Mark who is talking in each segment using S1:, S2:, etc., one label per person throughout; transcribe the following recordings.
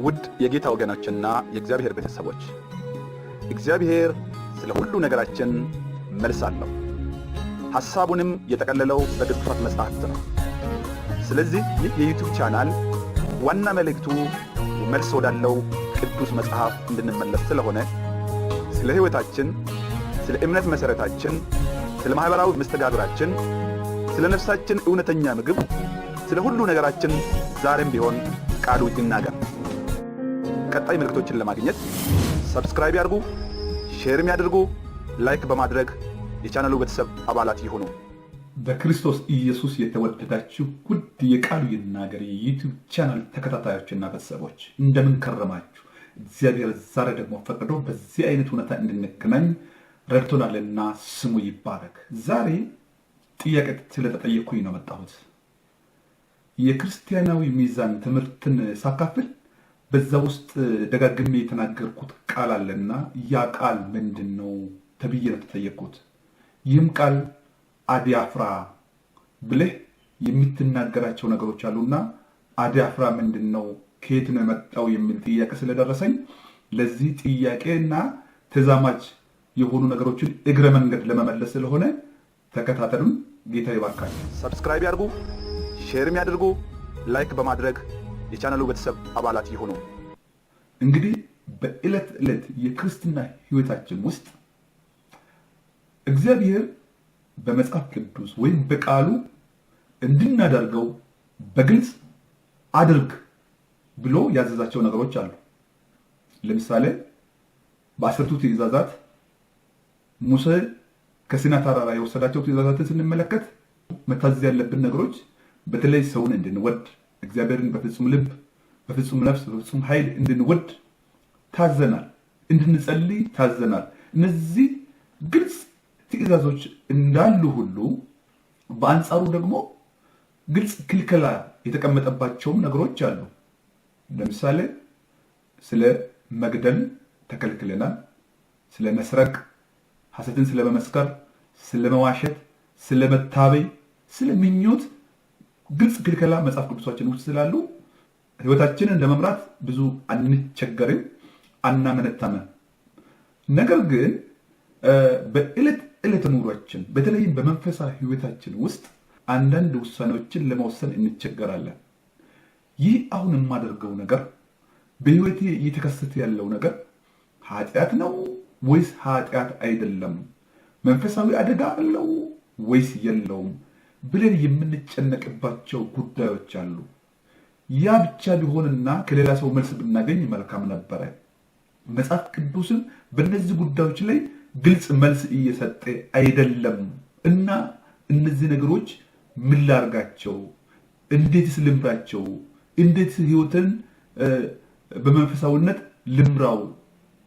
S1: ውድ የጌታ ወገኖችና የእግዚአብሔር ቤተሰቦች፣ እግዚአብሔር ስለ ሁሉ ነገራችን መልስ አለው። ሐሳቡንም የጠቀለለው በቅዱሳት መጻሕፍት ነው። ስለዚህ ይህ የ YouTube channel ዋና መልእክቱ መልስ ወዳለው ቅዱስ መጽሐፍ እንድንመለስ ስለሆነ ስለ ሕይወታችን፣ ስለ እምነት መሠረታችን፣ ስለ ማኅበራዊ መስተጋብራችን፣ ስለ ነፍሳችን እውነተኛ ምግብ፣ ስለ ሁሉ ነገራችን ዛሬም ቢሆን ቃሉ ይናገር። ቀጣይ መልእክቶችን ለማግኘት subscribe ያድርጉ፣ share ም ያድርጉ፣ like በማድረግ የቻናሉ ቤተሰብ አባላት ይሁኑ።
S2: በክርስቶስ ኢየሱስ የተወደዳችሁ ውድ የቃሉ ይናገር የ YouTube channel ተከታታዮችና ቤተሰቦች፣ እንደምን ከረማችሁ? እግዚአብሔር ዛሬ ደግሞ ፈቅዶ በዚህ አይነት ሁኔታ እንድንገናኝ ረድቶናልና ስሙ ይባረክ። ዛሬ ጥያቄ ስለተጠየቅኩኝ ነው የመጣሁት። የክርስቲያናዊ ሚዛን ትምህርትን ሳካፍል በዛ ውስጥ ደጋግሜ የተናገርኩት ቃል አለና ያ ቃል ምንድን ነው ተብዬ ነው የተጠየቅኩት። ይህም ቃል አዲያፍራ ብለህ የምትናገራቸው ነገሮች አሉና አዲያፍራ ምንድን ነው፣ ከየት ነው የመጣው የሚል ጥያቄ ስለደረሰኝ ለዚህ ጥያቄና ተዛማጅ የሆኑ ነገሮችን እግረ መንገድ ለመመለስ ስለሆነ ተከታተሉን። ጌታ ይባርካችሁ።
S1: Subscribe ያድርጉ፣ share ም ያድርጉ፣ like በማድረግ የቻናሉ ቤተሰብ አባላት ይሁኑ።
S2: እንግዲህ በዕለት ዕለት የክርስትና ሕይወታችን ውስጥ እግዚአብሔር በመጽሐፍ ቅዱስ ወይም በቃሉ እንድናደርገው በግልጽ አድርግ ብሎ ያዘዛቸው ነገሮች አሉ። ለምሳሌ በአስርቱ ትእዛዛት ሙሴ ከሲና ተራራ የወሰዳቸው ትእዛዛትን ስንመለከት መታዘዝ ያለብን ነገሮች በተለይ ሰውን እንድንወድ፣ እግዚአብሔርን በፍጹም ልብ፣ በፍጹም ነፍስ፣ በፍጹም ኃይል እንድንወድ ታዘናል። እንድንጸልይ ታዘናል። እነዚህ ግልጽ ትእዛዞች እንዳሉ ሁሉ በአንጻሩ ደግሞ ግልጽ ክልከላ የተቀመጠባቸውም ነገሮች አሉ። ለምሳሌ ስለ መግደል ተከልክለናል። ስለ መስረቅ፣ ሐሰትን ስለ መመስከር፣ ስለ መዋሸት፣ ስለ መታበይ፣ ስለ ምኞት ግልጽ ክልከላ መጽሐፍ ቅዱሳችን ውስጥ ስላሉ ሕይወታችንን ለመምራት ብዙ አንቸገርም፣ አናመነታምም። ነገር ግን በዕለት ዕለት ኑሯችን በተለይም በመንፈሳዊ ሕይወታችን ውስጥ አንዳንድ ውሳኔዎችን ለመወሰን እንቸገራለን። ይህ አሁን የማደርገው ነገር፣ በሕይወቴ እየተከሰተ ያለው ነገር ኃጢአት ነው ወይስ ኃጢአት አይደለም? መንፈሳዊ አደጋ አለው ወይስ የለውም? ብለን የምንጨነቅባቸው ጉዳዮች አሉ። ያ ብቻ ቢሆንና ከሌላ ሰው መልስ ብናገኝ መልካም ነበረ። መጽሐፍ ቅዱስም በእነዚህ ጉዳዮች ላይ ግልጽ መልስ እየሰጠ አይደለም እና እነዚህ ነገሮች ምን ላርጋቸው? እንዴትስ ልምራቸው? እንዴት ህይወትን በመንፈሳዊነት ልምራው?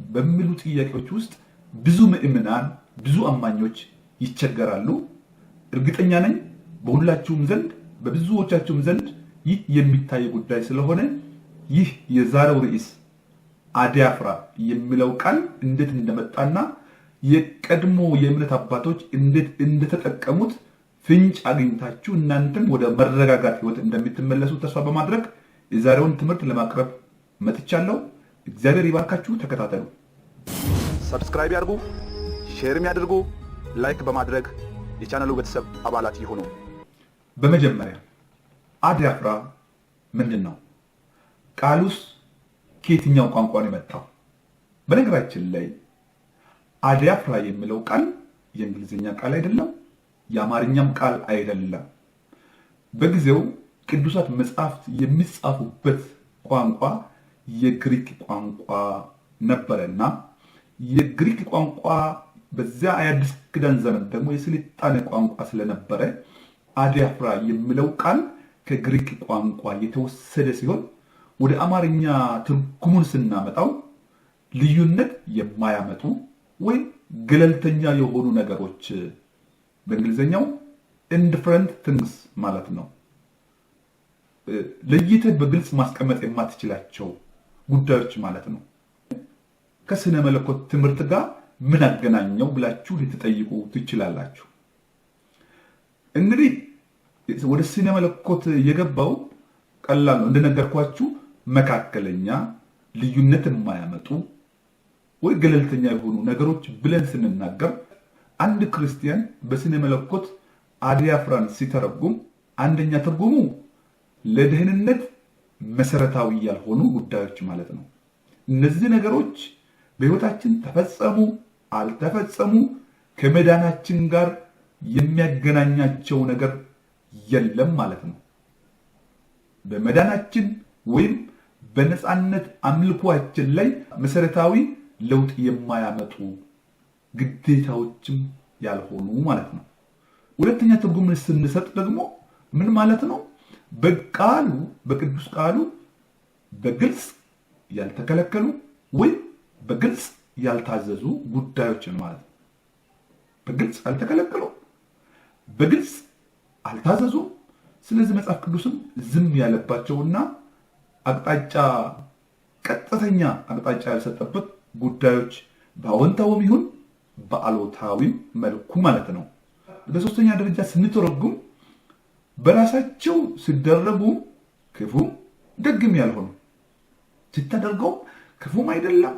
S2: በሚሉ ጥያቄዎች ውስጥ ብዙ ምዕመናን፣ ብዙ አማኞች ይቸገራሉ። እርግጠኛ ነኝ በሁላችሁም ዘንድ፣ በብዙዎቻችሁም ዘንድ ይህ የሚታይ ጉዳይ ስለሆነ ይህ የዛሬው ርዕስ አዲያፍራ የሚለው ቃል እንዴት እንደመጣና የቀድሞ የእምነት አባቶች እንዴት እንደተጠቀሙት ፍንጭ አግኝታችሁ እናንተም ወደ መረጋጋት ህይወት እንደምትመለሱ ተስፋ በማድረግ የዛሬውን ትምህርት ለማቅረብ መጥቻለሁ። እግዚአብሔር ይባርካችሁ። ተከታተሉ።
S1: Subscribe ያድርጉ፣ share ም ያድርጉ፣ like በማድረግ የቻናሉ ቤተሰብ አባላት ይሁኑ።
S2: በመጀመሪያ አዲያፍራ ምንድን ነው? ቃሉስ ከየትኛው ቋንቋ ነው የመጣው? በነገራችን ላይ አዲያፍራ የሚለው ቃል የእንግሊዝኛ ቃል አይደለም፣ የአማርኛም ቃል አይደለም። በጊዜው ቅዱሳት መጽሐፍት የሚጻፉበት ቋንቋ የግሪክ ቋንቋ ነበረና የግሪክ ቋንቋ በዚያ የአዲስ ኪዳን ዘመን ደግሞ የስልጣኔ ቋንቋ ስለነበረ አዲያፍራ የሚለው ቃል ከግሪክ ቋንቋ የተወሰደ ሲሆን ወደ አማርኛ ትርጉሙን ስናመጣው ልዩነት የማያመጡ ወይም ገለልተኛ የሆኑ ነገሮች፣ በእንግሊዝኛው indifferent things ማለት ነው። ለይተህ በግልጽ ማስቀመጥ የማትችላቸው ጉዳዮች ማለት ነው። ከስነ መለኮት ትምህርት ጋር ምን አገናኘው ብላችሁ ልትጠይቁ ትችላላችሁ። እንግዲህ ወደ ስነ መለኮት የገባው ቀላል ነው። እንደነገርኳችሁ መካከለኛ ልዩነት የማያመጡ ወይ ገለልተኛ የሆኑ ነገሮች ብለን ስንናገር አንድ ክርስቲያን በስነ መለኮት አዲያፍራን ሲተረጉም አንደኛ ትርጉሙ ለደህንነት መሰረታዊ ያልሆኑ ጉዳዮች ማለት ነው። እነዚህ ነገሮች በሕይወታችን ተፈጸሙ አልተፈጸሙ ከመዳናችን ጋር የሚያገናኛቸው ነገር የለም ማለት ነው። በመዳናችን ወይም በነፃነት አምልኳችን ላይ መሰረታዊ ለውጥ የማያመጡ ግዴታዎችም ያልሆኑ ማለት ነው። ሁለተኛ ትርጉም ስንሰጥ ደግሞ ምን ማለት ነው? በቃሉ በቅዱስ ቃሉ በግልጽ ያልተከለከሉ ወይም በግልጽ ያልታዘዙ ጉዳዮችን ማለት ነው። በግልጽ አልተከለከሉ፣ በግልጽ አልታዘዙም። ስለዚህ መጽሐፍ ቅዱስም ዝም ያለባቸውና አቅጣጫ ቀጥተኛ አቅጣጫ ያልሰጠበት ጉዳዮች በአዎንታዊም ይሁን በአሉታዊም መልኩ ማለት ነው። በሶስተኛ ደረጃ ስንተረጉም በራሳቸው ሲደረጉ ክፉም ደግም ያልሆኑ ሲተደርገው ክፉም አይደለም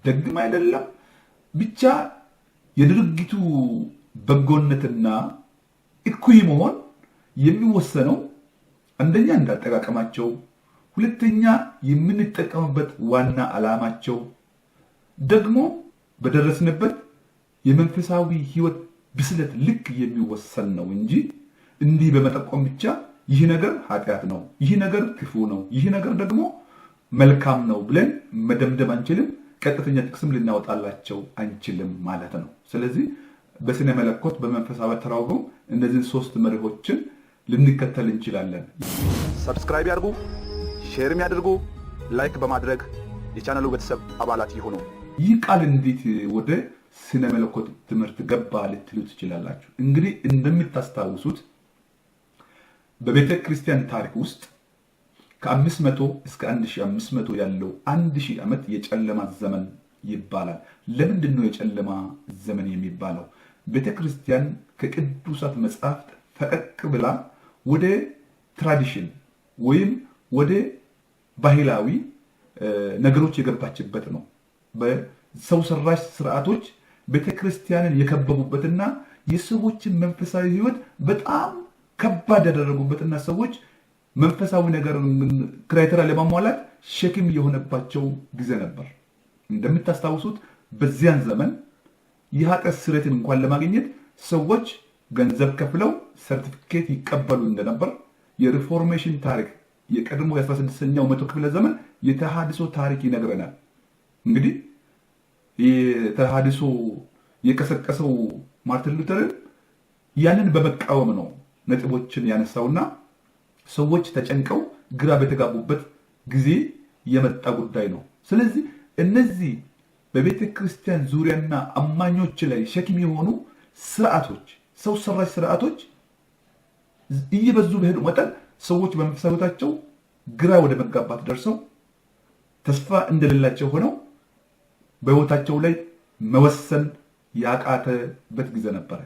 S2: ደግም አይደለም፣ ብቻ የድርጊቱ በጎነትና እኩይ መሆን የሚወሰነው አንደኛ እንዳጠቃቀማቸው፣ ሁለተኛ የምንጠቀምበት ዋና ዓላማቸው፣ ደግሞ በደረስንበት የመንፈሳዊ ሕይወት ብስለት ልክ የሚወሰን ነው እንጂ እንዲህ በመጠቆም ብቻ ይህ ነገር ኃጢአት ነው፣ ይህ ነገር ክፉ ነው፣ ይህ ነገር ደግሞ መልካም ነው ብለን መደምደም አንችልም። ቀጥተኛ ጥቅስም ልናወጣላቸው አንችልም ማለት ነው። ስለዚህ በስነ መለኮት በመንፈሳዊ አተረጓጎም እነዚህን ሶስት መርሆችን ልንከተል እንችላለን።
S1: Subscribe ያድርጉ፣ share ም ያድርጉ፣ like በማድረግ የቻናሉ ቤተሰብ አባላት ይሁኑ።
S2: ይህ ቃል እንዴት ወደ ስነ መለኮት ትምህርት ገባ ልትሉ ትችላላችሁ። እንግዲህ እንደምታስታውሱት በቤተ ክርስቲያን ታሪክ ውስጥ ከ500 እስከ 1500 ያለው 1000 ዓመት የጨለማ ዘመን ይባላል። ለምንድን ነው የጨለማ ዘመን የሚባለው? ቤተ ክርስቲያን ከቅዱሳት መጽሐፍት ፈቀቅ ብላ ወደ tradition ወይም ወደ ባህላዊ ነገሮች የገባችበት ነው። በሰው ሰራሽ ስርዓቶች ቤተ ክርስቲያንን የከበቡበትና የሰዎችን መንፈሳዊ ሕይወት በጣም ከባድ ያደረጉበትና ሰዎች መንፈሳዊ ነገር criteria ለማሟላት ሸክም የሆነባቸው ጊዜ ነበር። እንደምታስታውሱት በዚያን ዘመን የኃጢአት ስርየትን እንኳን ለማግኘት ሰዎች ገንዘብ ከፍለው ሰርቲፊኬት ይቀበሉ እንደነበር የ Reformation ታሪክ የቀድሞ የ16ኛው መቶ ክፍለ ዘመን የተሃድሶ ታሪክ ይነግረናል። እንግዲህ የተሃድሶ የቀሰቀሰው ማርቲን ሉተርን ያንን በመቃወም ነው ነጥቦችን ያነሳውና ሰዎች ተጨንቀው ግራ በተጋቡበት ጊዜ የመጣ ጉዳይ ነው። ስለዚህ እነዚህ በቤተ ክርስቲያን ዙሪያና አማኞች ላይ ሸክም የሆኑ ስርዓቶች፣ ሰው ሰራሽ ስርዓቶች እየበዙ በሄዱ መጠን ሰዎች በመንፈሳዊ ሕይወታቸው ግራ ወደ መጋባት ደርሰው ተስፋ እንደሌላቸው ሆነው በሕይወታቸው ላይ መወሰን ያቃተበት ጊዜ ነበረ።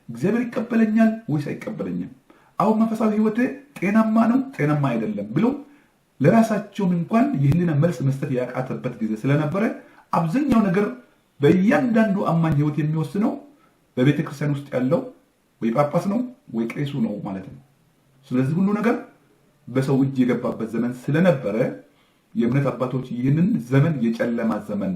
S2: እግዚአብሔር ይቀበለኛል ወይስ አይቀበለኝም? አሁን መንፈሳዊ ሕይወቴ ጤናማ ነው ጤናማ አይደለም ብለው ለራሳቸውም እንኳን የህሊና መልስ መስጠት ያቃተበት ጊዜ ስለነበረ አብዛኛው ነገር በእያንዳንዱ አማኝ ሕይወት የሚወስነው በቤተ ክርስቲያን ውስጥ ያለው ወይ ጳጳስ ነው ወይ ቄሱ ነው ማለት ነው። ስለዚህ ሁሉ ነገር በሰው እጅ የገባበት ዘመን ስለነበረ የእምነት አባቶች ይህንን ዘመን የጨለማ ዘመን፣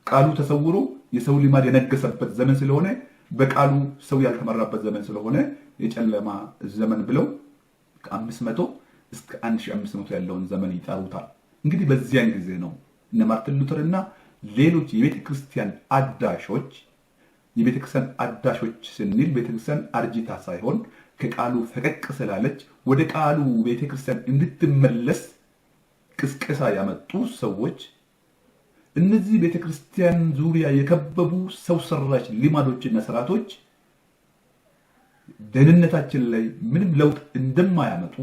S2: ቃሉ ተሰውሮ የሰው ልማድ የነገሰበት ዘመን ስለሆነ፣ በቃሉ ሰው ያልተመራበት ዘመን ስለሆነ የጨለማ ዘመን ብለው ከ500 እስከ 1500 ያለውን ዘመን ይጠሩታል። እንግዲህ በዚያን ጊዜ ነው እነ ማርቲን ሉተር እና ሌሎች የቤተ ክርስቲያን አዳሾች፣ የቤተ ክርስቲያን አዳሾች ስንል ቤተ ክርስቲያን አርጅታ ሳይሆን ከቃሉ ፈቀቅ ስላለች ወደ ቃሉ ቤተ ክርስቲያን እንድትመለስ ቅስቀሳ ያመጡ ሰዎች እነዚህ ቤተ ክርስቲያን ዙሪያ የከበቡ ሰው ሰራሽ ልማዶችና ስርዓቶች ደህንነታችን ላይ ምንም ለውጥ እንደማያመጡ፣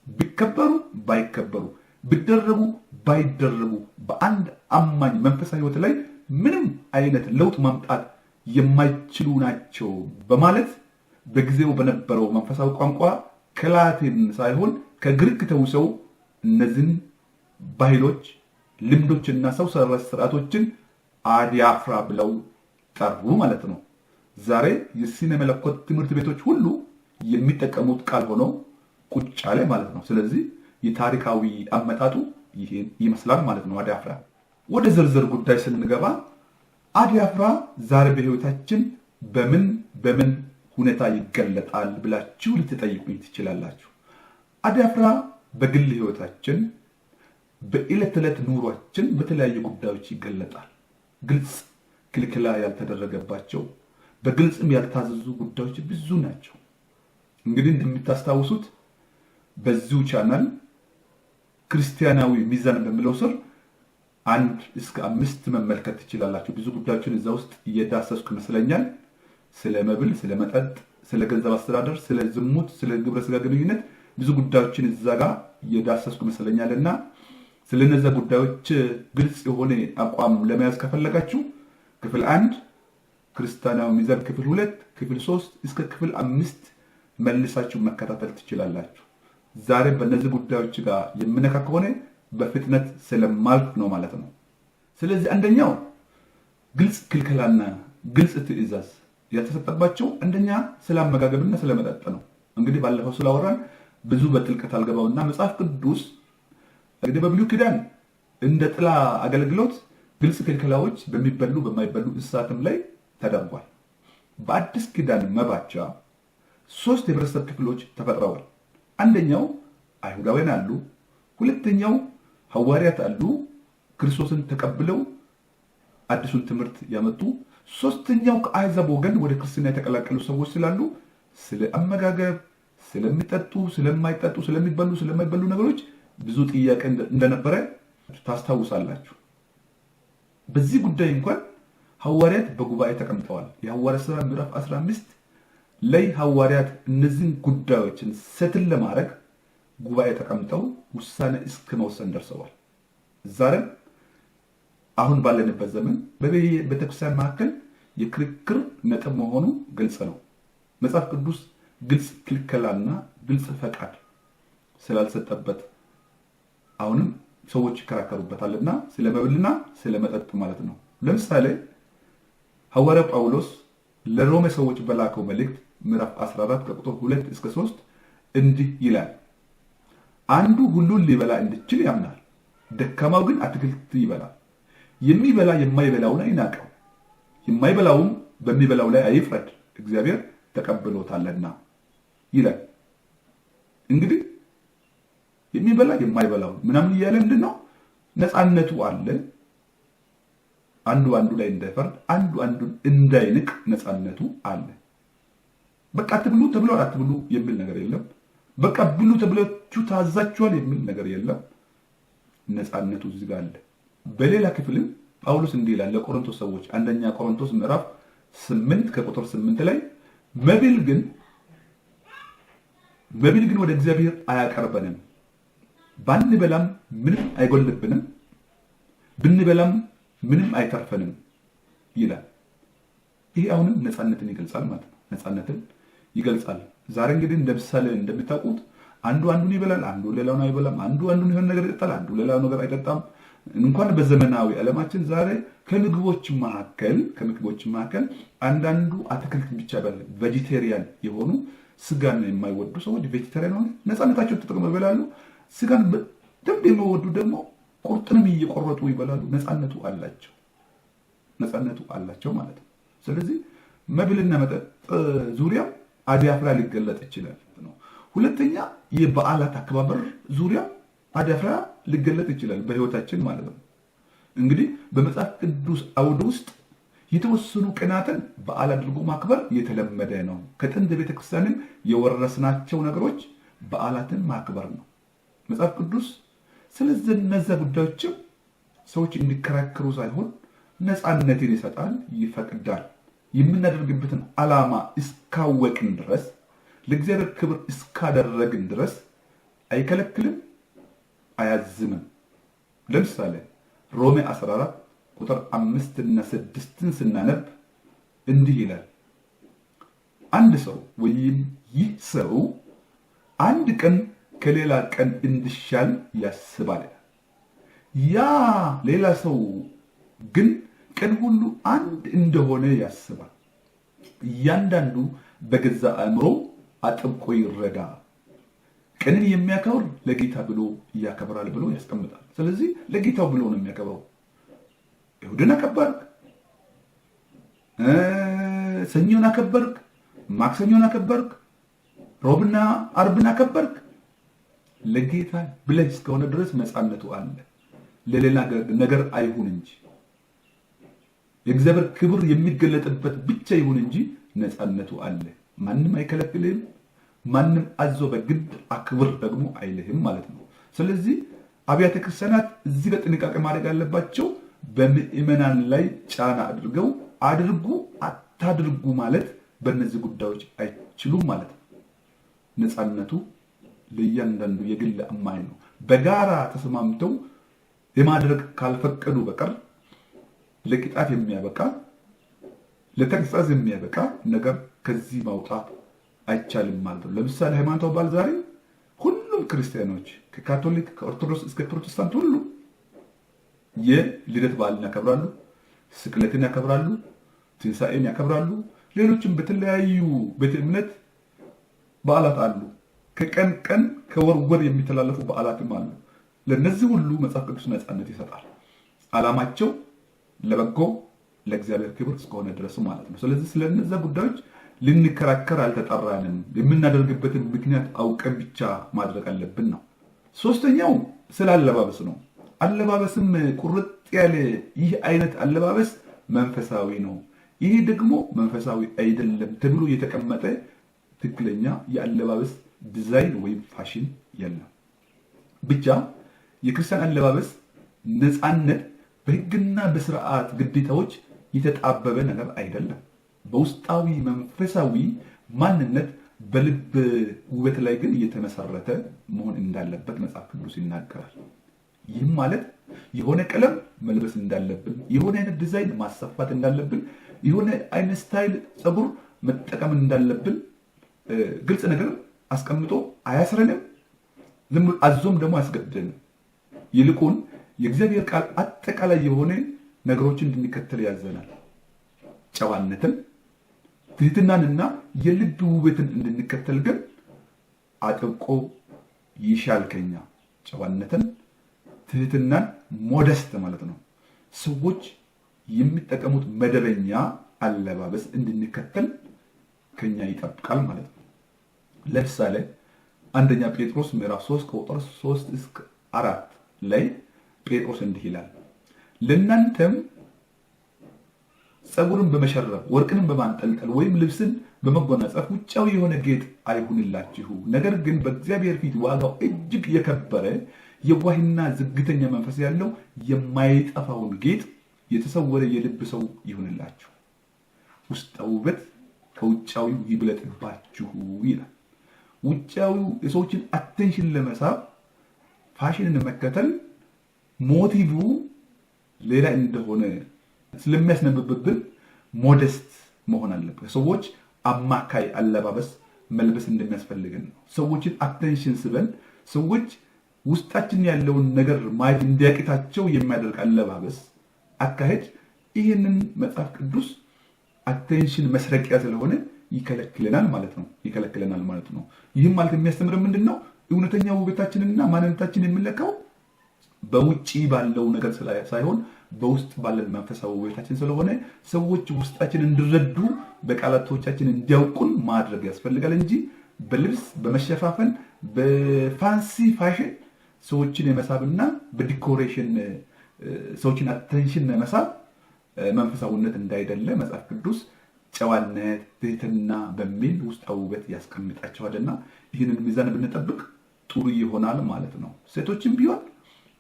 S2: ቢከበሩ ባይከበሩ፣ ቢደረጉ ባይደረጉ በአንድ አማኝ መንፈሳዊ ሕይወት ላይ ምንም አይነት ለውጥ ማምጣት የማይችሉ ናቸው በማለት በጊዜው በነበረው መንፈሳዊ ቋንቋ ከላቲን ሳይሆን ከግሪክ ተውሰው እነዚህን ባህሎች ልምዶችና ሰው ሰራሽ ስርዓቶችን አዲያፍራ ብለው ጠሩ ማለት ነው። ዛሬ የስነ መለኮት ትምህርት ቤቶች ሁሉ የሚጠቀሙት ቃል ሆኖ ቁጭ አለ ማለት ነው። ስለዚህ የታሪካዊ አመጣጡ ይሄን ይመስላል ማለት ነው አዲያፍራ። ወደ ዝርዝር ጉዳይ ስንገባ አዲያፍራ ዛሬ በህይወታችን በምን በምን ሁኔታ ይገለጣል ብላችሁ ልትጠይቁኝ ትችላላችሁ። አዲያፍራ በግል ህይወታችን፣ በዕለት ተዕለት ኑሯችን በተለያዩ ጉዳዮች ይገለጣል። ግልጽ ክልክላ ያልተደረገባቸው በግልጽም ያልታዘዙ ጉዳዮች ብዙ ናቸው። እንግዲህ እንደምታስታውሱት በዚሁ ቻናል ክርስቲያናዊ ሚዛን በሚለው ስር 1 እስከ 5 መመልከት ትችላላችሁ። ብዙ ጉዳዮችን እዛ ውስጥ እየዳሰስኩ ይመስለኛል። ስለ መብል፣ ስለ መጠጥ፣ ስለ ገንዘብ አስተዳደር፣ ስለ ዝሙት፣ ስለ ግብረ ስጋ ግንኙነት ብዙ ጉዳዮችን እዛ ጋር እየዳሰስኩ ይመስለኛል እና ስለነዛ ጉዳዮች ግልጽ የሆነ አቋም ለመያዝ ከፈለጋችሁ ክፍል 1 ክርስቲያናዊ ሚዛን፣ ክፍል 2፣ ክፍል 3 እስከ ክፍል 5 መልሳችሁ መከታተል ትችላላችሁ። ዛሬ በእነዚህ ጉዳዮች ጋር የምነካ ከሆነ በፍጥነት ስለማልፍ ነው ማለት ነው። ስለዚህ አንደኛው ግልጽ ክልከላና ግልጽ ትዕዛዝ ያልተሰጠባቸው አንደኛ ስለ አመጋገብና ስለ መጠጥ ነው። እንግዲህ ባለፈው ስላወራን ብዙ በጥልቀት አልገባውና መጽሐፍ ቅዱስ እንግዲህ በብሉይ ኪዳን እንደ ጥላ አገልግሎት ግልጽ ክልከላዎች በሚበሉ በማይበሉ እንስሳትም ላይ ተደርጓል። በአዲስ ኪዳን መባቻ 3 የህብረተሰብ ክፍሎች ተፈጥረዋል። አንደኛው አይሁዳውያን አሉ፣ ሁለተኛው ሐዋርያት አሉ፣ ክርስቶስን ተቀብለው አዲሱን ትምህርት ያመጡ፣ ሶስተኛው ከአሕዛብ ወገን ወደ ክርስትና የተቀላቀሉ ሰዎች ስላሉ ስለ አመጋገብ፣ ስለሚጠጡ፣ ስለማይጠጡ፣ ስለሚበሉ፣ ስለማይበሉ ነገሮች ብዙ ጥያቄ እንደነበረ ታስታውሳላችሁ። በዚህ ጉዳይ እንኳን ሐዋርያት በጉባኤ ተቀምጠዋል። የሐዋርያት ሥራ ምዕራፍ 15 ላይ ሐዋርያት እነዚህን ጉዳዮችን ሰትል ለማድረግ ጉባኤ ተቀምጠው ውሳኔ እስከ መወሰን ደርሰዋል። ዛሬም አሁን ባለንበት ዘመን በቤተክርስቲያን መካከል የክርክር ነጥብ መሆኑ ግልጽ ነው። መጽሐፍ ቅዱስ ግልጽ ክልከላና ግልጽ ፈቃድ ስላልሰጠበት አሁንም ሰዎች ይከራከሩበታልና ስለ መብልና ስለ መጠጥ ማለት ነው። ለምሳሌ ሐዋርያው ጳውሎስ ለሮሜ ሰዎች በላከው መልእክት ምዕራፍ 14 ከቁጥር 2 እስከ 3 እንዲህ ይላል። አንዱ ሁሉን ሊበላ እንዲችል ያምናል፣ ደካማው ግን አትክልት ይበላል። የሚበላ የማይበላውን አይናቀው፣ የማይበላውም በሚበላው ላይ አይፍረድ፣ እግዚአብሔር ተቀብሎታልና ይላል። እንግዲህ የሚበላ የማይበላው ምናምን እያለ ምንድነው ነፃነቱ አለ። አንዱ አንዱ ላይ እንዳይፈርድ፣ አንዱ አንዱን እንዳይንቅ ነፃነቱ አለ። በቃ አትብሉ ተብሎ አትብሉ የሚል ነገር የለም። በቃ ብሉ ተብላችሁ ታዛችኋል የሚል ነገር የለም። ነፃነቱ እዚህ ጋር አለ። በሌላ ክፍልም ጳውሎስ እንዲህ ይላል ለቆሮንቶስ ሰዎች አንደኛ ቆሮንቶስ ምዕራፍ 8 ከቁጥር 8 ላይ መብል ግን ወደ እግዚአብሔር አያቀርበንም፣ ባንበላም ምንም አይጎልብንም፣ ብንበላም ምንም አይተርፈንም ይላል። ይሄ አሁንም ነፃነትን ይገልጻል ማለት ነው። ነፃነትን ይገልጻል። ዛሬ እንግዲህ እንደ ምሳሌ እንደምታውቁት አንዱ አንዱን ይበላል፣ አንዱ ሌላውን አይበላም። አንዱ አንዱን የሆነ ነገር ይጠጣል፣ አንዱ ሌላውን ነገር አይጠጣም። እንኳን በዘመናዊ ዓለማችን ዛሬ ከምግቦች መካከል አንዳንዱ አትክልት ብቻ ይበላል። vegetarian የሆኑ ስጋን የማይወዱ ሰዎች vegetarian ሆነው ነፃነታቸውን ተጠቅመው ይበላሉ። ስጋን በደንብ የሚወዱ ደግሞ ቁርጥንም እየቆረጡ ይበላሉ። ነፃነቱ አላቸው፣ ነፃነቱ አላቸው ማለት ነው። ስለዚህ መብልና መጠጥ ዙሪያ አዲያፍራ ሊገለጥ ይችላል ነው። ሁለተኛ የበዓላት አከባበር ዙሪያ አዲያፍራ ሊገለጥ ይችላል በህይወታችን ማለት ነው። እንግዲህ በመጽሐፍ ቅዱስ አውድ ውስጥ የተወሰኑ ቀናትን በዓል አድርጎ ማክበር የተለመደ ነው። ከጥንት ቤተክርስቲያንም የወረስናቸው ነገሮች በዓላትን ማክበር ነው። መጽሐፍ ቅዱስ ስለዚህ እነዚያ ጉዳዮችም ሰዎች እንዲከራከሩ ሳይሆን ነፃነትን ይሰጣል፣ ይፈቅዳል። የምናደርግበትን ዓላማ እስካወቅን ድረስ፣ ለእግዚአብሔር ክብር እስካደረግን ድረስ አይከለክልም፣ አያዝምም። ለምሳሌ ሮሜ 14 ቁጥር 5 እና 6 ስናነብ እንዲህ ይላል። አንድ ሰው ወይም ይህ ሰው አንድ ቀን ከሌላ ቀን እንዲሻል ያስባል። ያ ሌላ ሰው ግን ቀን ሁሉ አንድ እንደሆነ ያስባል። እያንዳንዱ በገዛ አእምሮ አጥብቆ ይረዳ። ቀንን የሚያከብር ለጌታ ብሎ ያከብራል ብሎ ያስቀምጣል። ስለዚህ ለጌታው ብሎ ነው የሚያከብረው። እሁድን አከበርክ፣ ሰኞን አከበርክ፣ ማክሰኞን አከበርክ፣ ሮብና አርብን አከበርክ፣ ለጌታ ብለህ እስከሆነ ድረስ ነፃነቱ አለ። ለሌላ ነገር አይሁን እንጂ የእግዚአብሔር ክብር የሚገለጥበት ብቻ ይሁን እንጂ ነፃነቱ አለ። ማንም አይከለክልህም። ማንም አዞ በግድ አክብር ደግሞ አይልህም ማለት ነው። ስለዚህ አብያተ ክርስቲያናት እዚህ ጋር ጥንቃቄ ማድረግ ያለባቸው በምዕመናን ላይ ጫና አድርገው አድርጉ አታድርጉ ማለት በእነዚህ ጉዳዮች አይችሉም ማለት ነው። ነፃነቱ ለእያንዳንዱ የግል አማኝ ነው። በጋራ ተስማምተው የማድረግ ካልፈቀዱ በቀር ለቅጣት የሚያበቃ፣ ለተግሳጽ የሚያበቃ ነገር ከዚህ ማውጣት አይቻልም ማለት ነው። ለምሳሌ ሃይማኖታዊ በዓል ዛሬ ሁሉም ክርስቲያኖች ከካቶሊክ፣ ከኦርቶዶክስ እስከ ፕሮቴስታንት ሁሉ የልደት በዓልን ያከብራሉ፣ ስቅለትን ያከብራሉ፣ ትንሣኤን ያከብራሉ። ሌሎችም በተለያዩ ቤተ እምነት በዓላት አሉ። ከቀን ቀን ከወር ወር የሚተላለፉ በዓላትም አሉ። ለነዚህ ሁሉ መጽሐፍ ቅዱስ ነፃነት ይሰጣል። ዓላማቸው ለበጎ ለእግዚአብሔር ክብር እስከሆነ ድረስ ማለት ነው። ስለዚህ ስለነዛ ጉዳዮች ልንከራከር አልተጠራንም። የምናደርግበትን ምክንያት አውቀን ብቻ ማድረግ አለብን ነው። ሶስተኛው ስለ አለባበስ ነው። አለባበስም ቁርጥ ያለ ይህ አይነት አለባበስ መንፈሳዊ ነው፣ ይሄ ደግሞ መንፈሳዊ አይደለም ተብሎ የተቀመጠ ትክክለኛ የአለባበስ ዲዛይን ወይም ፋሽን የለም። ብቻ የክርስቲያን አለባበስ ነፃነት በሕግና በስርዓት ግዴታዎች የተጣበበ ነገር አይደለም። በውስጣዊ መንፈሳዊ ማንነት በልብ ውበት ላይ ግን እየተመሰረተ መሆን እንዳለበት መጽሐፍ ቅዱስ ይናገራል። ይህም ማለት የሆነ ቀለም መልበስ እንዳለብን፣ የሆነ አይነት ዲዛይን ማሰፋት እንዳለብን፣ የሆነ አይነት style ፀጉር መጠቀም እንዳለብን ግልጽ ነገር አስቀምጦ አያስረንም፣ ዝም አዞም ደግሞ አያስገድደንም። ይልቁን የእግዚአብሔር ቃል አጠቃላይ የሆነ ነገሮችን እንድንከተል ያዘናል። ጨዋነትን፣ ትህትናንና የልብ ውበትን እንድንከተል ግን አጥብቆ ይሻል ከኛ። ጨዋነትን፣ ትህትናን፣ modest ማለት ነው። ሰዎች የሚጠቀሙት መደበኛ አለባበስ እንድንከተል ከኛ ይጠብቃል ማለት ነው። ለምሳሌ አንደኛ ጴጥሮስ ምዕራፍ 3 ቁጥር 3 እስከ 4 ላይ ጴጥሮስ እንዲህ ይላል፣ ለእናንተም ፀጉርን በመሸረብ ወርቅንም በማንጠልጠል ወይም ልብስን በመጎናጸፍ ውጫዊ የሆነ ጌጥ አይሁንላችሁ። ነገር ግን በእግዚአብሔር ፊት ዋጋው እጅግ የከበረ የዋህና ዝግተኛ መንፈስ ያለው የማይጠፋውን ጌጥ የተሰወረ የልብ ሰው ይሁንላችሁ። ውስጣዊ ውበት ከውጫዊው ይብለጥባችሁ ይላል። ውጫዊው የሰዎችን attention ለመሳብ ፋሽንን መከተል motive ሌላ እንደሆነ ስለሚያስነብብብን modest መሆን አለብን። ሰዎች አማካይ አለባበስ መልበስ እንደሚያስፈልገን ነው። ሰዎችን attention ስበን ሰዎች ውስጣችን ያለውን ነገር ማየት እንዲያቅታቸው የሚያደርግ አለባበስ አካሄድ ይህንን መጽሐፍ ቅዱስ attention መስረቂያ ስለሆነ ይከለክለናል ማለት ነው። ይከለክለናል ማለት ነው። ይህም ማለት የሚያስተምረን ምንድን ነው? እውነተኛ ውበታችንና ማንነታችን የሚለካው በውጪ ባለው ነገር ሳይሆን በውስጥ ባለን መንፈሳዊ ውበታችን ስለሆነ ሰዎች ውስጣችን እንዲረዱ በቃላቶቻችን እንዲያውቁን ማድረግ ያስፈልጋል እንጂ በልብስ በመሸፋፈን በ fancy fashion ሰዎችን የመሳብና በ decoration ሰዎችን attention መሳብ መንፈሳዊነት እንዳይደለ መጽሐፍ ቅዱስ ጨዋነት፣ ትህትና በሚል ውስጣዊ ውበት ያስቀምጣቸዋልና ይህንን ሚዛን ብንጠብቅ ጥሩ ይሆናል ማለት ነው። ሴቶችም ቢሆን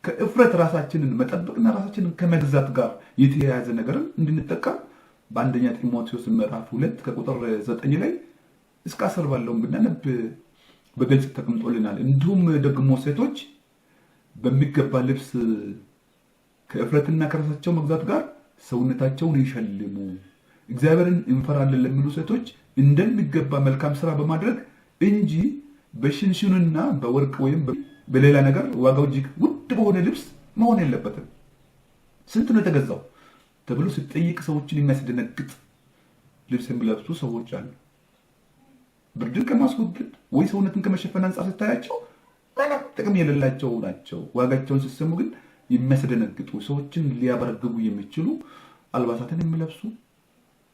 S2: ከእፍረት ራሳችንን መጠበቅና ራሳችንን ከመግዛት ጋር የተያያዘ ነገርን እንድንጠቀም በአንደኛ ጢሞቴዎስ ምዕራፍ 2 ከቁጥር 9 ላይ እስከ 10 ባለውን ብናነብ በግልጽ ተቀምጦልናል። እንዲሁም ደግሞ ሴቶች በሚገባ ልብስ ከእፍረትና ከራሳቸው መግዛት ጋር ሰውነታቸውን ይሸልሙ። እግዚአብሔርን እንፈራለን ለሚሉ ሴቶች እንደሚገባ መልካም ስራ በማድረግ እንጂ በሽንሽንና በወርቅ ወይም በሌላ ነገር ዋጋው እጅግ ውድ በሆነ ልብስ መሆን የለበትም። ስንት ነው የተገዛው ተብሎ ሲጠይቅ ሰዎችን የሚያስደነግጥ ልብስ የሚለብሱ ሰዎች አሉ። ብርድን ከማስወገድ ወይ ሰውነትን ከመሸፈን አንጻር ስታያቸው ምንም ጥቅም የሌላቸው ናቸው። ዋጋቸውን ሲሰሙ ግን የሚያስደነግጡ፣ ሰዎችን ሊያበረግጉ የሚችሉ አልባሳትን የሚለብሱ፣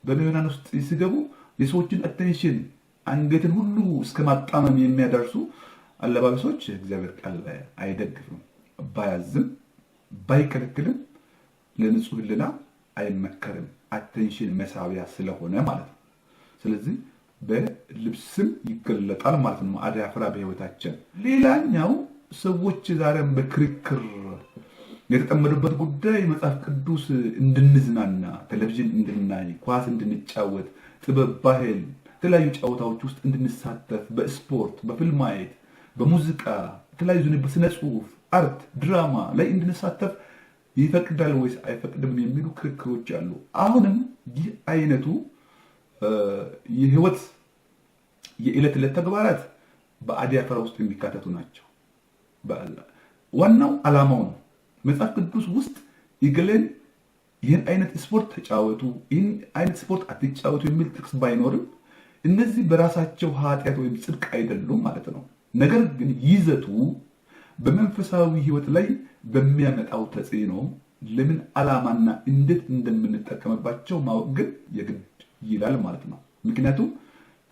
S2: በምዕመናን ውስጥ ሲገቡ የሰዎችን attention አንገትን ሁሉ እስከ ማጣመም የሚያደርሱ አለባበሶች እግዚአብሔር ቃል አይደግፍም። ባያዝም ባይከለክልም ለንጹህ ሕሊና አይመከርም። Attention መሳቢያ ስለሆነ ማለት ነው። ስለዚህ በልብስም ይገለጣል ማለት ነው አዲያፍራ በህይወታችን። ሌላኛው ሰዎች ዛሬም በክርክር የተጠመዱበት ጉዳይ መጽሐፍ ቅዱስ እንድንዝናና፣ ቴሌቪዥን እንድናይ፣ ኳስ እንድንጫወት፣ ጥበብ፣ ባህል፣ የተለያዩ ጨዋታዎች ውስጥ እንድንሳተፍ፣ በስፖርት፣ በፊልም ማየት፣ በሙዚቃ፣ የተለያዩ ስነ ጽሁፍ፣ art፣ ድራማ ላይ እንድንሳተፍ ይፈቅዳል ወይስ አይፈቅድም የሚሉ ክርክሮች አሉ። አሁንም ይህ አይነቱ የህይወት የዕለት ዕለት ተግባራት በአዲያፍራ ውስጥ የሚካተቱ ናቸው። ዋናው ዓላማው ነው። መጽሐፍ ቅዱስ ውስጥ ይገለን ይህን አይነት ስፖርት ተጫወቱ፣ ይህን አይነት ስፖርት አትጫወቱ የሚል ጥቅስ ባይኖርም እነዚህ በራሳቸው ኃጢአት ወይም ጽድቅ አይደሉም ማለት ነው። ነገር ግን ይዘቱ በመንፈሳዊ ህይወት ላይ በሚያመጣው ተጽዕኖ ለምን ዓላማና እንዴት እንደምንጠቀምባቸው ማወቅ ግን የግድ ይላል ማለት ነው። ምክንያቱም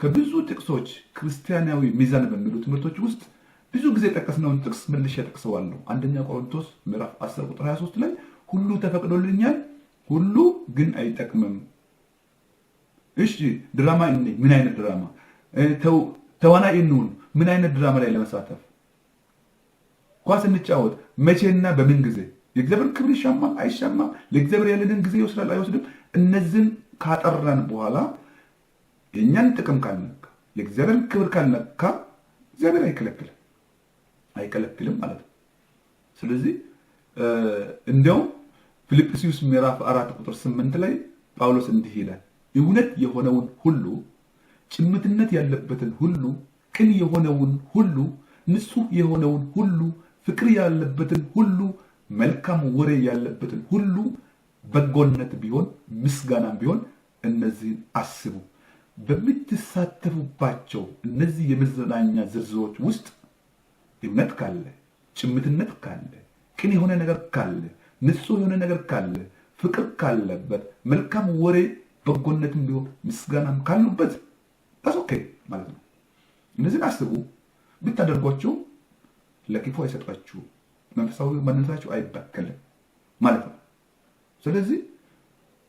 S2: ከብዙ ጥቅሶች ክርስቲያናዊ ሚዛን በሚሉ ትምህርቶች ውስጥ ብዙ ጊዜ የጠቀስነውን ጥቅስ መልሼ ጠቅሰዋለሁ። አንደኛ ቆሮንቶስ ምዕራፍ 10 ቁጥር 23 ላይ ሁሉ ተፈቅዶልኛል፣ ሁሉ ግን አይጠቅምም። እሺ ድራማ እንይ፣ ምን አይነት ድራማ? ተዋናይ እንሁን፣ ምን አይነት ድራማ ላይ ለመሳተፍ? ኳስ እንጫወት፣ መቼና በምን ጊዜ? የእግዚአብሔር ክብር ይሻማል አይሻማም? ለእግዚአብሔር ያለንን ጊዜ ይወስዳል አይወስድም? እነዚህን ካጠራን በኋላ የእኛን ጥቅም ካልነካ፣ የእግዚአብሔርን ክብር ካልነካ እግዚአብሔር አይከለክልም አይከለክልም ማለት ነው። ስለዚህ እንዲያውም ፊልጵስዩስ ምዕራፍ 4 ቁጥር 8 ላይ ጳውሎስ እንዲህ ይላል፣ እውነት የሆነውን ሁሉ፣ ጭምትነት ያለበትን ሁሉ፣ ቅን የሆነውን ሁሉ፣ ንጹሕ የሆነውን ሁሉ፣ ፍቅር ያለበትን ሁሉ፣ መልካም ወሬ ያለበትን ሁሉ፣ በጎነት ቢሆን ምስጋናም ቢሆን እነዚህን አስቡ። በምትሳተፉባቸው እነዚህ የመዝናኛ ዝርዝሮች ውስጥ እውነት ካለ፣ ጭምትነት ካለ፣ ቅን የሆነ ነገር ካለ፣ ንጹሕ የሆነ ነገር ካለ፣ ፍቅር ካለበት፣ መልካም ወሬ በጎነትም ቢሆን ምስጋናም ካሉበት that's okay ማለት ነው። እነዚህን አስቡ። ብታደርጓቸው ለክፉ አይሰጧችሁም፣ መንፈሳዊ ማንነታችሁ አይበከልም ማለት ነው። ስለዚህ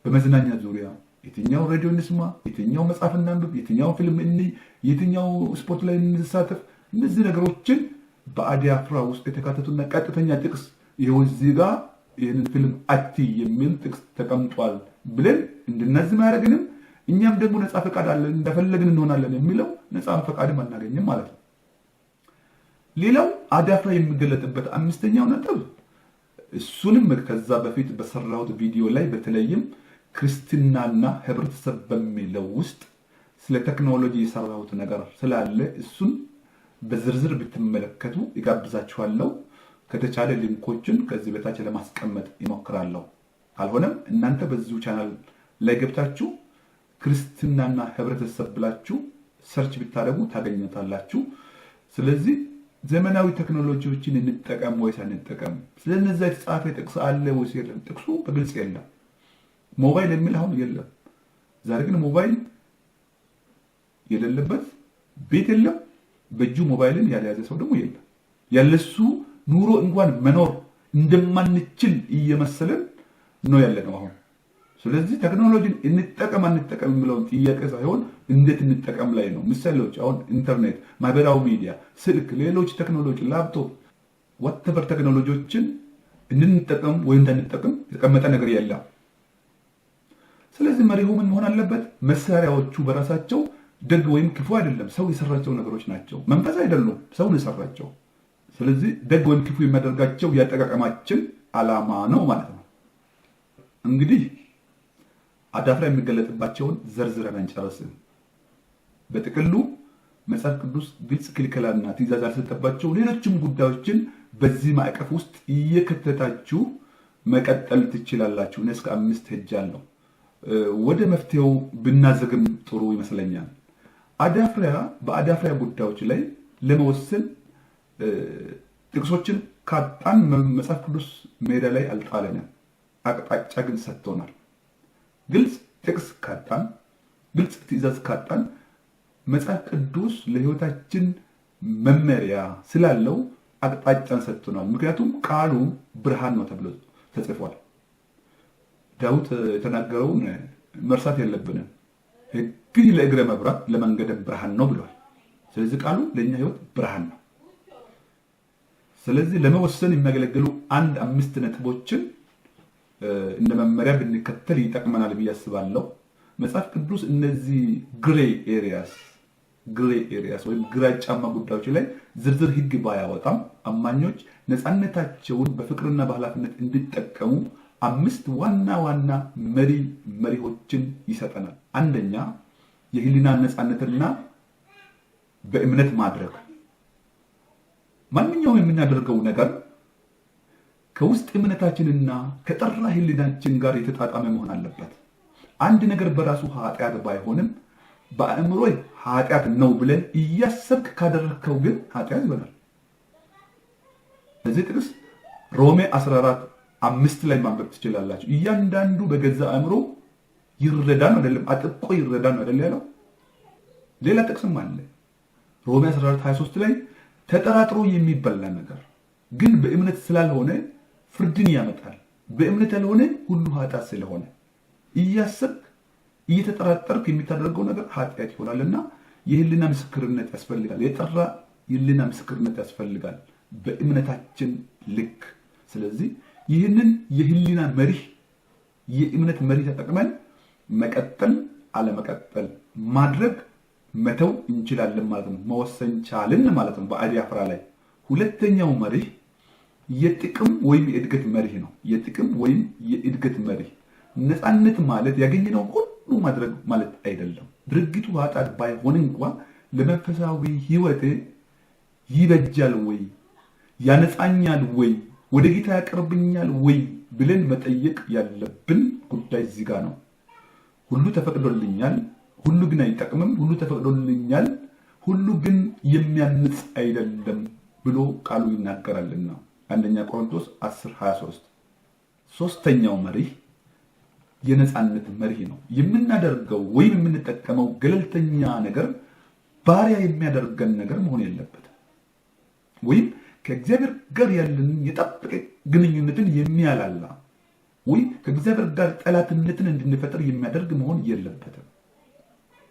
S2: በመዝናኛ ዙሪያ የትኛው ሬዲዮ እንስማ፣ የትኛው መጽሐፍ እናንብብ፣ የትኛው ፊልም እንይ፣ የትኛው ስፖርት ላይ እንሳተፍ፣ እነዚህ ነገሮችን በአዲያፍራ ውስጥ የተካተቱና ቀጥተኛ ጥቅስ ይኸው እዚህ ጋር ይህንን ፊልም አትይ የሚል ጥቅስ ተቀምጧል ብለን እንድናዝም አያደርግንም። እኛም ደግሞ ነፃ ፈቃድ አለን እንደፈለግን እንሆናለን የሚለው ነፃ ፈቃድም አናገኝም ማለት ነው። ሌላው አዲያፍራ የሚገለጥበት አምስተኛው ነጥብ፣ እሱንም ከዛ በፊት በሰራሁት ቪዲዮ ላይ በተለይም ክርስትናና ህብረተሰብ በሚለው ውስጥ ስለ ቴክኖሎጂ የሰራሁት ነገር ስላለ እሱን በዝርዝር ብትመለከቱ ይጋብዛችኋለሁ። ከተቻለ link ኦችን ከዚህ በታች ለማስቀመጥ ይሞክራለሁ። ካልሆነም እናንተ በዚሁ ቻናል ላይ ገብታችሁ ክርስትናና ህብረተሰብ ብላችሁ search ብታደርጉ ታገኙታላችሁ። ስለዚህ ዘመናዊ ቴክኖሎጂዎችን እንጠቀም ወይስ አንጠቀም? ስለነዛ የተጻፈ ጥቅስ አለ ወይስ የለም? ጥቅሱ በግልጽ የለም። ሞባይል የሚል አሁን የለም። ዛሬ ግን ሞባይል የሌለበት ቤት የለም። በእጁ ሞባይልን ያልያዘ ሰው ደግሞ የለም። ያለሱ ኑሮ እንኳን መኖር እንደማንችል እየመሰለን ነው ያለነው አሁን። ስለዚህ ቴክኖሎጂን እንጠቀም አንጠቀም የሚለውን ጥያቄ ሳይሆን እንዴት እንጠቀም ላይ ነው። ምሳሌዎች አሁን ኢንተርኔት፣ ማህበራዊ ሚዲያ፣ ስልክ፣ ሌሎች ቴክኖሎጂ፣ ላፕቶፕ፣ whatever ቴክኖሎጂዎችን እንድንጠቀም ወይ እንዳንጠቀም የተቀመጠ ነገር የለም። ስለዚህ መሪሁ ምን መሆን አለበት? መሳሪያዎቹ በራሳቸው ደግ ወይም ክፉ አይደለም፣ ሰው የሰራቸው ነገሮች ናቸው። መንፈስ አይደሉም፣ ሰው ነው የሰራቸው። ስለዚህ ደግ ወይም ክፉ የሚያደርጋቸው የአጠቃቀማችን ዓላማ ነው ማለት ነው። እንግዲህ አዳፍራ የሚገለጥባቸውን ዘርዝረን አንጨርስም። በጥቅሉ መጽሐፍ ቅዱስ ግልጽ ክልከላና ትእዛዝ ያልሰጠባቸው ሌሎችም ጉዳዮችን በዚህ ማዕቀፍ ውስጥ እየከተታችሁ መቀጠል ትችላላችሁ። እኔ እስከ 5 ሄጃለሁ። ወደ መፍትሄው ብናዘግም ጥሩ ይመስለኛል። አዳፍሪያ በአዳፍሪያ ጉዳዮች ላይ ለመወሰን ጥቅሶችን ካጣን መጽሐፍ ቅዱስ ሜዳ ላይ አልጣለንም፣ አቅጣጫ ግን ሰጥቶናል። ግልጽ ጥቅስ ካጣን፣ ግልጽ ትዕዛዝ ካጣን መጽሐፍ ቅዱስ ለሕይወታችን መመሪያ ስላለው አቅጣጫን ሰጥቶናል። ምክንያቱም ቃሉ ብርሃን ነው ተብሎ ተጽፏል። ዳዊት የተናገረውን መርሳት የለብንም። ሕግህ ለእግረ መብራት ለመንገደ ብርሃን ነው ብሏል። ስለዚህ ቃሉ ለእኛ ሕይወት ብርሃን ነው። ስለዚህ ለመወሰን የሚያገለግሉ አንድ 5 ነጥቦችን እንደ መመሪያ ብንከተል ይጠቅመናል ብዬ አስባለሁ። መጽሐፍ ቅዱስ እነዚህ gray areas ወይም ግራጫማ ጉዳዮች ላይ ዝርዝር ሕግ ባያወጣም አማኞች ነፃነታቸውን በፍቅርና በኃላፊነት እንዲጠቀሙ 5 ዋና ዋና መሪዎችን ይሰጠናል። አንደኛ፣ የህሊና ነፃነትና በእምነት ማድረግ። ማንኛውም የምናደርገው ነገር ከውስጥ እምነታችንና ከጠራ ህሊናችን ጋር የተጣጣመ መሆን አለበት። አንድ ነገር በራሱ ኃጢአት ባይሆንም በአእምሮህ ኃጢአት ነው ብለህ እያሰብክ ካደረግከው ግን ኃጢአት ይሆናል። ለዚህ ጥቅስ ሮሜ 14:5 ላይ ማንበብ ትችላላችሁ። እያንዳንዱ በገዛ አእምሮ ይረዳ ነው አይደለም፣ አጥብቆ ይረዳ ነው አይደል ያለው። ሌላ ጥቅስም አለ ሮሜ 14:23 ላይ ተጠራጥሮ የሚበላ ነገር ግን በእምነት ስላልሆነ ፍርድን ያመጣል። በእምነት ያልሆነ ሁሉ ኃጢአት ስለሆነ እያሰብክ እየተጠራጠርክ የምታደርገው ነገር ኃጢአት ይሆናልና የህሊና ምስክርነት ያስፈልጋል። የጠራ የህሊና ምስክርነት ያስፈልጋል በእምነታችን ልክ። ስለዚህ ይህንን የህሊና መሪህ የእምነት መሪህ ተጠቅመን መቀጠል አለመቀጠል ማድረግ መተው እንችላለን ማለት ነው። መወሰን ቻልን ማለት ነው በአዲያፍራ ላይ። ሁለተኛው መሪህ የጥቅም ወይም የእድገት መሪህ ነው። የጥቅም ወይም የእድገት መሪህ ነፃነት ማለት ያገኘነው ሁሉ ማድረግ ማለት አይደለም። ድርጊቱ ኃጢአት ባይሆን እንኳን ለመንፈሳዊ ህይወቴ ይበጃል ወይ፣ ያነጻኛል ወይ፣ ወደ ጌታ ያቀርብኛል ወይ ብለን መጠየቅ ያለብን ጉዳይ እዚህ ጋር ነው። ሁሉ ተፈቅዶልኛል፣ ሁሉ ግን አይጠቅምም፣ ሁሉ ተፈቅዶልኛል፣ ሁሉ ግን የሚያንጽ አይደለም ብሎ ቃሉ ይናገራልና አንደኛ ቆሮንቶስ 10:23። ሶስተኛው መሪህ የነፃነት መሪህ ነው። የምናደርገው ወይም የምንጠቀመው ገለልተኛ ነገር ባሪያ የሚያደርገን ነገር መሆን የለበትም። ወይም ከእግዚአብሔር ጋር ያለንን የጠበቀ ግንኙነትን የሚያላላ ወይም ከእግዚአብሔር ጋር ጠላትነትን እንድንፈጥር የሚያደርግ መሆን የለበትም።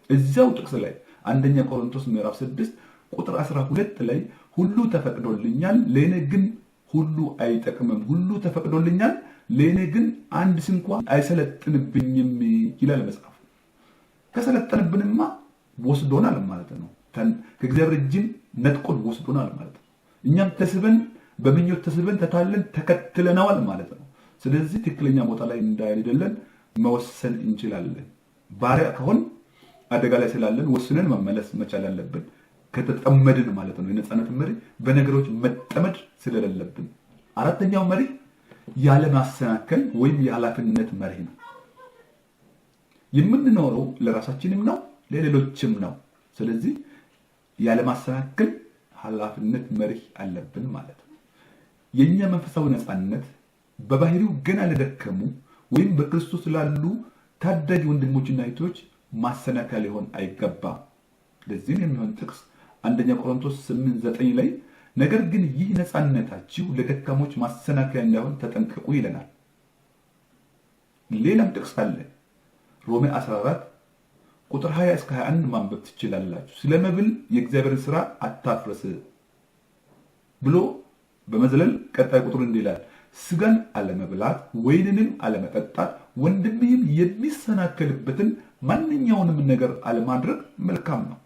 S2: እዚያው ጥቅስ ላይ አንደኛ ቆሮንቶስ ምዕራፍ 6 ቁጥር 12 ላይ ሁሉ ተፈቅዶልኛል ለኔ ግን ሁሉ አይጠቅምም፣ ሁሉ ተፈቅዶልኛል ለኔ ግን አንድ ስንኳ አይሰለጥንብኝም ይላል መጽሐፉ። ከሰለጠንብንማ ወስዶናል ማለት ነው። ከእግዚአብሔር እጅም ነጥቆን ወስዶናል ማለት ነው። እኛም ተስበን በምኞት ተስበን ተታለን ተከትለናል ማለት ነው። ስለዚህ ትክክለኛ ቦታ ላይ እንዳይደለን መወሰን እንችላለን። ባሪያ ከሆን አደጋ ላይ ስላለን ወስነን መመለስ መቻል አለብን። ከተጠመድን ማለት ነው። የነፃነት መሪ በነገሮች መጠመድ ስለሌለብን። አራተኛው መሪ ያለማሰናከል ወይም የኃላፊነት መሪ ነው። የምንኖረው ለራሳችንም ነው ለሌሎችም ነው። ስለዚህ ያለማሰናከል ኃላፊነት መሪ አለብን ማለት ነው። የኛ መንፈሳዊ ነፃነት በባህሪው ገና ለደከሙ ወይም በክርስቶስ ላሉ ታዳጊ ወንድሞችና እህቶች ማሰናከያ ሊሆን አይገባም። ለዚህም የሚሆን ጥቅስ አንደኛ ቆሮንቶስ 8:9 ላይ ነገር ግን ይህ ነፃነታችሁ ለደካሞች ማሰናከያ እንዳይሆን ተጠንቀቁ ይለናል። ሌላም ጥቅስ አለ። ሮሜ 14 ቁጥር 20 እስከ 21 ማንበብ ትችላላችሁ። ስለ መብል የእግዚአብሔርን ስራ አታፍርስ ብሎ በመዝለል ቀጣይ ቁጥር እንዲህ ይላል፣ ስጋን አለመብላት ወይንንም አለመጠጣት ወንድምህም የሚሰናከልበትን ማንኛውንም ነገር አለማድረግ መልካም ነው።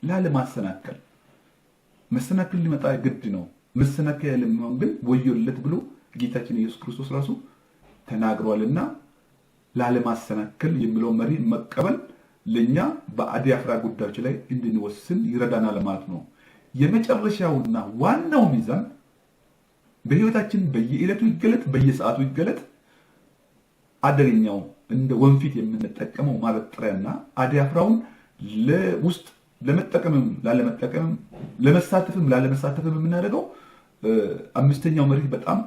S2: ላለማሰናከል መሰናክል ሊመጣ ግድ ነው። መሰናከያ ለሚሆን ግን ወዮለት ብሎ ጌታችን ኢየሱስ ክርስቶስ ራሱ ተናግሯልና ላለማሰናከል የሚለው መሪ መቀበል ለኛ በአዲያፍራ ጉዳዮች ላይ እንድንወስን ይረዳናል ማለት ነው። የመጨረሻውና ዋናው ሚዛን በህይወታችን በየዕለቱ ይገለጥ፣ በየሰዓቱ ይገለጥ። አደገኛው እንደ ወንፊት የምንጠቀመው ማበጠሪያና አዳፍራውን ለውስጥ ለመጠቀምም ላለመጠቀምም ለመሳተፍም ላለመሳተፍም የምናደርገው አምስተኛው መርህ በጣም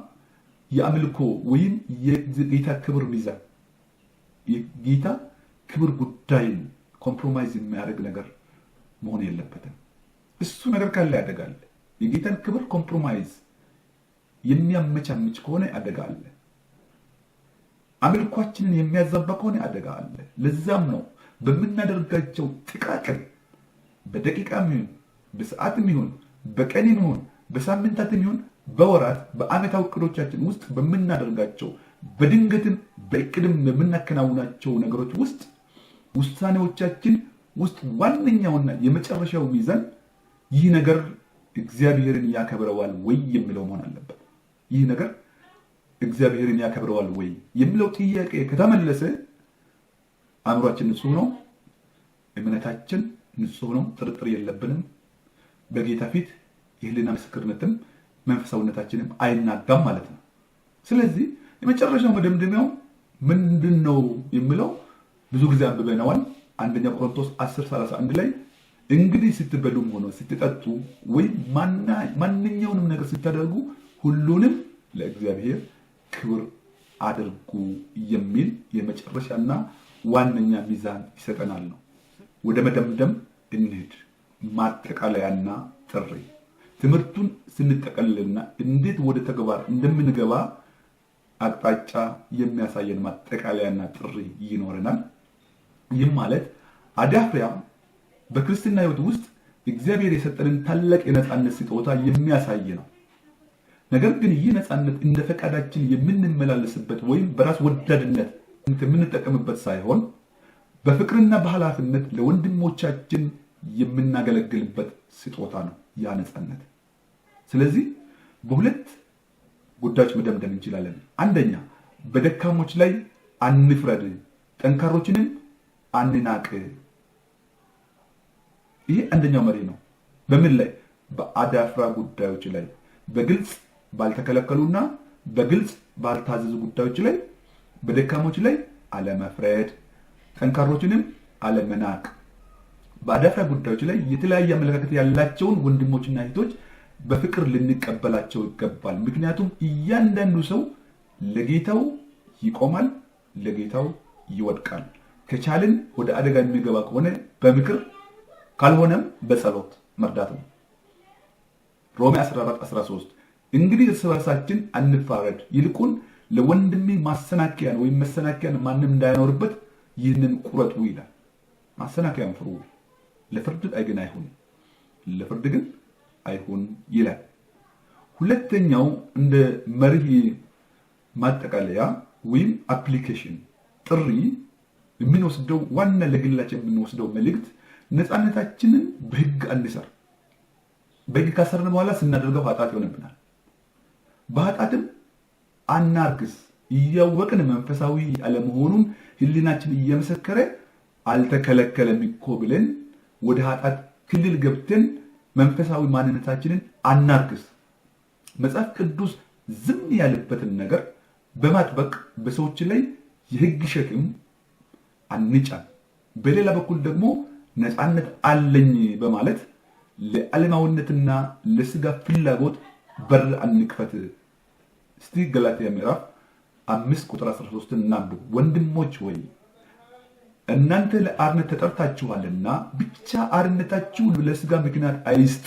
S2: የአምልኮ ወይም የጌታ ክብር ሚዛን፣ የጌታ ክብር ጉዳይን compromise የሚያደርግ ነገር መሆን የለበትም። እሱ ነገር ካለ አደጋ አለ። የጌታን ክብር compromise የሚያመቻምች ከሆነ አደጋ አለ። አምልኳችንን የሚያዛባ ከሆነ አደጋ አለ። ለዛም ነው በምናደርጋቸው ጥቃቅን፣ በደቂቃም ይሁን፣ በሰዓትም ይሁን፣ በቀንም ይሁን፣ በሳምንታትም ይሁን፣ በወራት፣ በዓመታዊ እቅዶቻችን ውስጥ በምናደርጋቸው፣ በድንገትም በእቅድም በምናከናውናቸው ነገሮች ውስጥ፣ ውሳኔዎቻችን ውስጥ ዋነኛውና የመጨረሻው ሚዛን ይህ ነገር እግዚአብሔርን ያከብረዋል ወይ የሚለው መሆን አለበት። ይህ ነገር እግዚአብሔርን ያከብረዋል ወይ የሚለው ጥያቄ ከተመለሰ አእምሯችን ንጹህ ነው፣ እምነታችን ንጹህ ነው፣ ጥርጥር የለብንም። በጌታ ፊት የህሊና ምስክርነትም መንፈሳዊነታችንም አይናጋም ማለት ነው። ስለዚህ የመጨረሻው መደምደሚያው ምንድን ነው የሚለው ብዙ ጊዜ አንብበነዋል። አንደኛ ቆሮንቶስ 10:31 ላይ እንግዲህ ስትበሉም ሆነ ስትጠጡ ወይም ማንኛውንም ነገር ስታደርጉ ሁሉንም ለእግዚአብሔር ክብር አድርጉ የሚል የመጨረሻና ዋነኛ ሚዛን ይሰጠናል ነው። ወደ መደምደም እንሂድ። ማጠቃለያና ጥሪ። ትምህርቱን ስንጠቀልልና እንዴት ወደ ተግባር እንደምንገባ አቅጣጫ የሚያሳየን ማጠቃለያና ጥሪ ይኖረናል። ይህም ማለት አዳፍሪያ በክርስትና ሕይወት ውስጥ እግዚአብሔር የሰጠንን ታላቅ የነፃነት ስጦታ የሚያሳይ ነው። ነገር ግን ይህ ነፃነት እንደ ፈቃዳችን የምንመላለስበት ወይም በራስ ወዳድነት የምንጠቀምበት ሳይሆን በፍቅርና በኃላፊነት ለወንድሞቻችን የምናገለግልበት ስጦታ ነው ያ ነፃነት። ስለዚህ በሁለት ጉዳዮች መደምደም እንችላለን። አንደኛ፣ በደካሞች ላይ አንፍረድ፣ ጠንካሮችንም አንናቅ። ይሄ አንደኛው መሪ ነው። በምን ላይ? በአዳፍራ ጉዳዮች ላይ፣ በግልጽ ባልተከለከሉና በግልጽ ባልታዘዙ ጉዳዮች ላይ በደካሞች ላይ አለመፍረድ፣ ጠንካሮችንም አለመናቅ። በአዳፍራ ጉዳዮች ላይ የተለያየ አመለካከት ያላቸውን ወንድሞችና እህቶች በፍቅር ልንቀበላቸው ይገባል። ምክንያቱም እያንዳንዱ ሰው ለጌታው ይቆማል፣ ለጌታው ይወድቃል። ከቻልን ወደ አደጋ የሚገባ ከሆነ በምክር፣ ካልሆነም በጸሎት መርዳት ነው። ሮሜ 14:13 እንግዲህ እርስ በርሳችን አንፋረድ፣ ይልቁን ለወንድሜ ማሰናከያን ወይም መሰናከያን ማንም እንዳይኖርበት ይህንን ቁረጡ ይላል። ማሰናከያን ፍሩ፣ ለፍርድ ግን አይሁን፣ ለፍርድ ግን አይሁን ይላል። ሁለተኛው እንደ መርህ ማጠቃለያ ወይም application ጥሪ የምንወስደው፣ ዋና ለግላችን የምንወስደው መልእክት ነፃነታችንን በህግ አንሰር። በህግ ካሰርን በኋላ ስናደርገው ኃጢአት ይሆንብናል። በኃጢአትም አናርክስ። እያወቅን መንፈሳዊ አለመሆኑን ህሊናችን እየመሰከረ አልተከለከለም እኮ ብለን ወደ ኃጢአት ክልል ገብተን መንፈሳዊ ማንነታችንን አናርክስ። መጽሐፍ ቅዱስ ዝም ያለበትን ነገር በማጥበቅ በሰዎች ላይ የህግ ሸክም አንጫን። በሌላ በኩል ደግሞ ነፃነት አለኝ በማለት ለዓለማዊነትና ለስጋ ፍላጎት በር አንክፈት። እስቲ ገላትያ ምዕራፍ 5 ቁጥር 13 እናንብብ። ወንድሞች ወይ፣ እናንተ ለአርነት ተጠርታችኋልና ብቻ አርነታችሁ ለስጋ ምክንያት አይስጥ።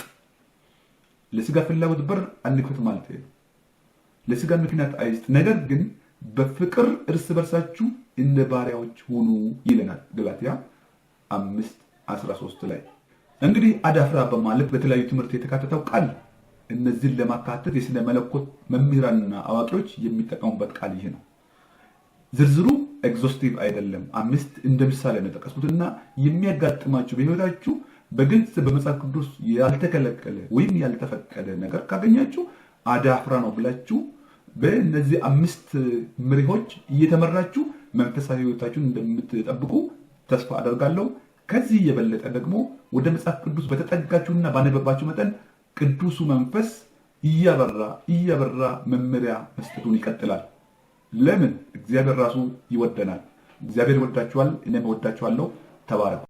S2: ለስጋ ፍላጎት በር አንክፈት ማለት ነው። ለስጋ ምክንያት አይስጥ፣ ነገር ግን በፍቅር እርስ በርሳችሁ እንደ ባሪያዎች ሁኑ ይለናል ገላትያ 5:13 ላይ። እንግዲህ አዳፍራ በማለት በተለያዩ ትምህርት የተካተተው ቃል እነዚህን ለማካተት የስነ መለኮት መምህራንና አዋቂዎች የሚጠቀሙበት ቃል ይህ ነው። ዝርዝሩ exhaustive አይደለም። አምስት እንደ ምሳሌ ነው የጠቀስኩት እና የሚያጋጥማችሁ በህይወታችሁ በግልጽ በመጽሐፍ ቅዱስ ያልተከለከለ ወይም ያልተፈቀደ ነገር ካገኛችሁ አዳፍራ ነው ብላችሁ በእነዚህ አምስት መሪዎች እየተመራችሁ መንፈሳዊ ህይወታችሁን እንደምትጠብቁ ተስፋ አደርጋለሁ። ከዚህ የበለጠ ደግሞ ወደ መጽሐፍ ቅዱስ በተጠጋችሁና ባነበባችሁ መጠን ቅዱሱ መንፈስ እያበራ እያበራ መመሪያ መስጠቱን ይቀጥላል። ለምን? እግዚአብሔር ራሱ ይወደናል። እግዚአብሔር ይወዳችኋል፣ እኔም እወዳችኋለሁ። ተባረኩ።